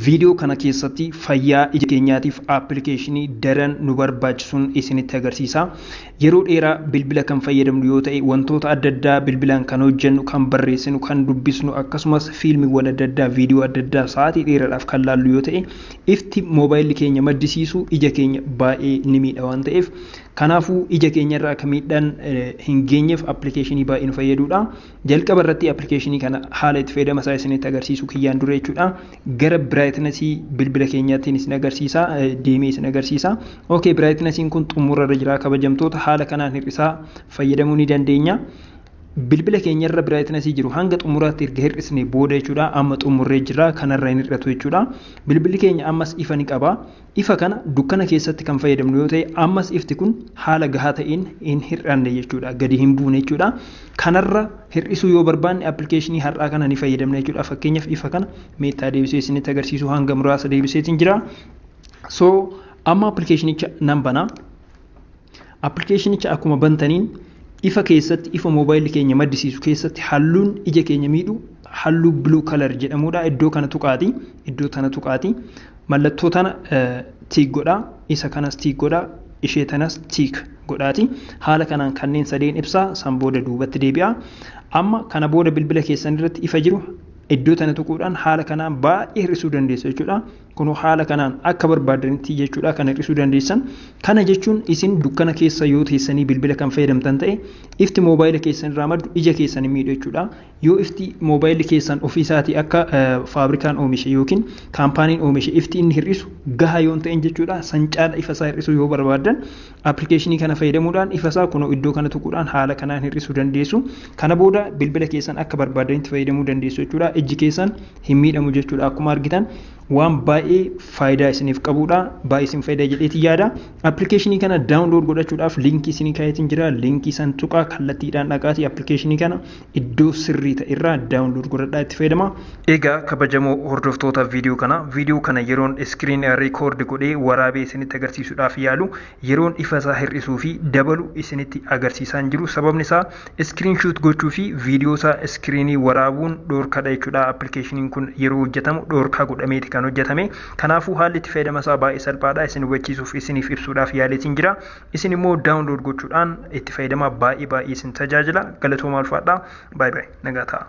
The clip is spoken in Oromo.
Viidiyoo kana keessatti fayyaa ija keenyaatiif appilikeeshinii daran nu barbaachisuun isinitti agarsiisa. Yeroo dheeraa bilbila kan fayyadamnu yoo ta'e, wantoota adda addaa bilbilaan kan hojjennu, kan barreessinu, kan dubbisnu, akkasumas fiilmiiwwan adda addaa, viidiyoo adda addaa sa'aatii dheeraadhaaf kan laallu yoo ta'e, ifti moobaayilli keenya maddisiisu ija keenya baay'ee ni miidha waan ta'eef, kanaafuu ija keenya irraa akka miidhaan hin geenyeef appilikeeshinii baay'ee nu fayyadudha. Jalqaba irratti appilikeeshinii kana haala itti fayyadama isaa isinitti agarsiisu kiyyaan dura jechuudha. Gara brightnessii bilbila keenyaattiin isin agarsiisa, deemee isin agarsiisa. Okay, brightnessiin kun xumura irra jira kabajamtoota, haala kanaan hir'isaa fayyadamuu ni dandeenya. Bilbila keenya irra brightnessii jiru hanga xumuraatti erga hir'isne booda jechuudha, amma xumurree jira, kanarra hin hir'atu jechuudha. Bilbilli keenya ammas ifa ni qaba. Ifa kana dukkana keessatti kan fayyadamnu yoo ta'e, ammas ifti kun haala gahaa ta'een hin hir'anne jechuudha, gadi hin buune jechuudha. Kanarra hir'isuu yoo barbaanne appilikeeshinii har'aa kana ni fayyadamna jechuudha. Fakkeenyaaf ifa kana meettaa deebisee isinitti agarsiisu hanga muraasa deebiseetiin jira. So amma appilikeeshinicha nan bana. Appilikeeshinicha akkuma bantaniin ifa keessatti, ifa moobaayilli keenya maddisiisu keessatti halluun ija keenya miidhu halluu blue color jedhamudha. Iddoo kana tuqaati. Iddoo tana tuqaati. Mallattoo tana tick godhaa. Isa kanas tick godhaa. Ishee tanas tick godhaati. Haala kanaan kanneen sadeen ibsaa, san booda duubatti deebi'a. Amma kana booda bilbila keessan irratti ifa jiru iddoo tana tuquudhaan haala kanaan baay'ee hir'isuu dandeessu jechuudha. Kunoo haala kanaan akka barbaadanitti jechuudha kan hir'isuu dandeessan. Kana jechuun isin dukkana keessa yoo teessanii bilbila kan fayyadamtan ta'e, ifti moobaayila keessan irraa maddu ija keessan hin miidhu jechuudha. Yoo ifti moobaayilli keessan ofii isaatii akka faabrikaan oomishe yookiin kaampaaniin oomishe ifti inni hir'isu gahaa yoo hin ta'in jechuudha, san caala ifa isaa hir'isuu yoo barbaaddan appilikeeshinii kana fayyadamuudhaan ifa isaa kunoo iddoo kana tuquudhaan haala kanaan hir'isuu dandeessu. Kana booda bilbila keessan akka barbaadanitti fayyadamuu dandeessu jechuudha. Ijji keessan hin miidhamu jechuudha. Akkuma argitan waan baay'ee faayidaa isiniif qabudha. Baay'ee isin fayyada jedheetiin yaada. Appilikeeshinii kana download godhachuudhaaf liinkii isinii kaayetiin jira. Liinkii san tuqaa, kallattiidhaan dhaqaatii appilikeeshinii kana iddoo sirrii ta'e irraa download godhadhaa itti fayyadama. Egaa kabajamoo hordoftoota viidiyoo kana, viidiyoo kana yeroon screen record godhee waraabee isinitti agarsiisuudhaaf yaalu, yeroon ifa isaa hir'isuu fi dabalu isinitti agarsiisaa hin jiru. Sababni isaa screenshot gochuu fi viidiyoo isaa screenii waraabuun dhoorkadha jechuudha. Appilikeeshiniin kun yeroo hojjetamu dhoorkaa godhameeti kan hojjetame. Kanaafuu haalli itti fayyadama isaa baay'ee salphaadha. Isin hubachiisuuf, isiniif ibsuudhaaf yaaleetiin jira. Isin immoo download gochuudhaan itti fayyadamaa, baay'ee baay'ee isin tajaajila. Galatoomaa, ulfaadhaa. Baay'ee baay'ee nagaa ta'a.